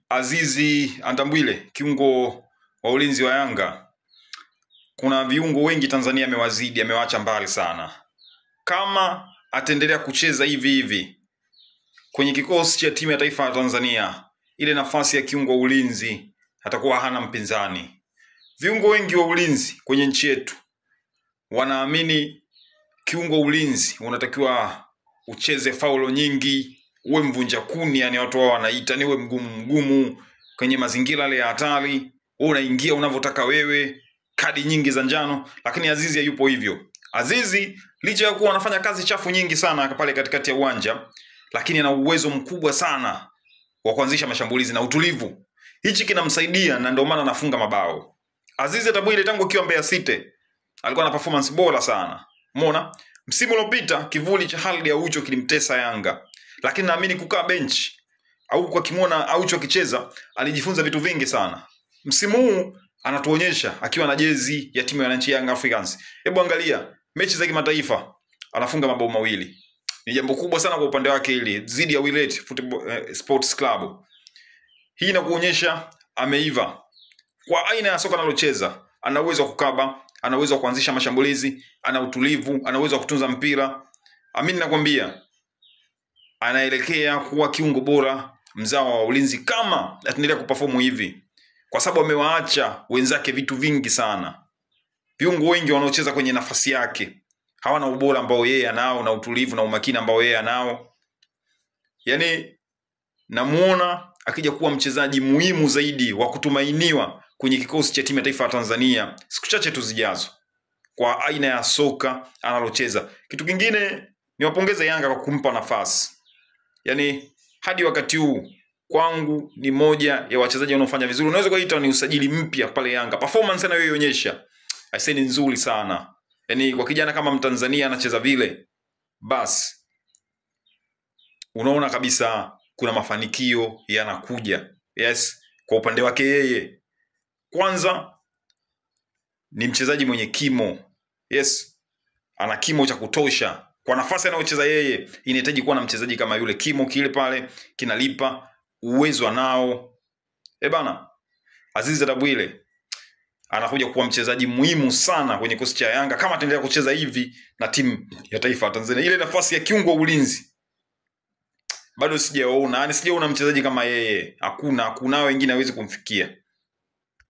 Azizi Andambwile, kiungo wa ulinzi wa Yanga, kuna viungo wengi Tanzania amewazidi, amewaacha mbali sana. Kama ataendelea kucheza hivi hivi kwenye kikosi cha timu ya taifa ya Tanzania, ile nafasi ya kiungo wa ulinzi atakuwa hana mpinzani. Viungo wengi wa ulinzi kwenye nchi yetu wanaamini kiungo wa ulinzi unatakiwa ucheze faulo nyingi, uwe mvunja kuni, yani watu wao wanaita ni uwe mgumu mgumu kwenye mazingira yale ya hatari, wewe unaingia unavyotaka wewe, kadi nyingi za njano. Lakini Azizi hayupo hivyo. Azizi licha ya kuwa anafanya kazi chafu nyingi sana pale katikati ya uwanja, lakini ana uwezo mkubwa sana wa kuanzisha mashambulizi na utulivu. Hichi kinamsaidia na ndio maana anafunga mabao. Azizi Andambwile tangu akiwa Mbeya City alikuwa na performance bora sana. Umeona? Msimu uliopita kivuli cha Khalid Aucho kilimtesa Yanga. Lakini naamini kukaa bench au kwa kimwona Aucho akicheza alijifunza vitu vingi sana. Msimu huu anatuonyesha akiwa na jezi ya timu ya wananchi Young Africans. Hebu angalia mechi za kimataifa anafunga mabao mawili. Ni jambo kubwa sana kwa upande wake ili dhidi ya Wydad Football Sports Club. Hii inakuonyesha ameiva. Kwa aina ya soka analocheza, ana uwezo wa kukaba, ana uwezo wa kuanzisha mashambulizi, ana utulivu, ana uwezo wa kutunza mpira. Amini nakwambia anaelekea kuwa kiungo bora mzao wa ulinzi kama ataendelea kuperform hivi, kwa sababu amewaacha wenzake vitu vingi sana. Viungo wengi wanaocheza kwenye nafasi yake hawana ubora ambao yeye anao na utulivu na umakini ambao yeye anao. Yaani namuona akija kuwa mchezaji muhimu zaidi wa kutumainiwa kwenye kikosi cha timu ya taifa ya Tanzania siku chache tu zijazo, kwa aina ya soka analocheza. Kitu kingine niwapongeze Yanga kwa kumpa nafasi. Yaani hadi wakati huu kwangu ni moja ya wachezaji wanaofanya vizuri. Unaweza kuita ni usajili mpya pale Yanga. Performance anayoionyesha aisee ni nzuri sana. Yaani kwa kijana kama Mtanzania anacheza vile, basi unaona kabisa kuna mafanikio yanakuja. Yes, kwa upande wake yeye. Kwanza ni mchezaji mwenye kimo. Yes, ana kimo cha kutosha. Kwa nafasi anayocheza yeye, inahitaji kuwa na mchezaji kama yule. Kimo kile pale kinalipa, uwezo anao. Bana, Azizi Andambwile anakuja kuwa mchezaji muhimu sana kwenye kikosi cha Yanga kama ataendelea kucheza hivi na timu ya taifa ya Tanzania. Ile nafasi ya kiungo wa ulinzi bado sijaona, yani sijaona mchezaji kama yeye. Hakuna wengine hawezi kumfikia.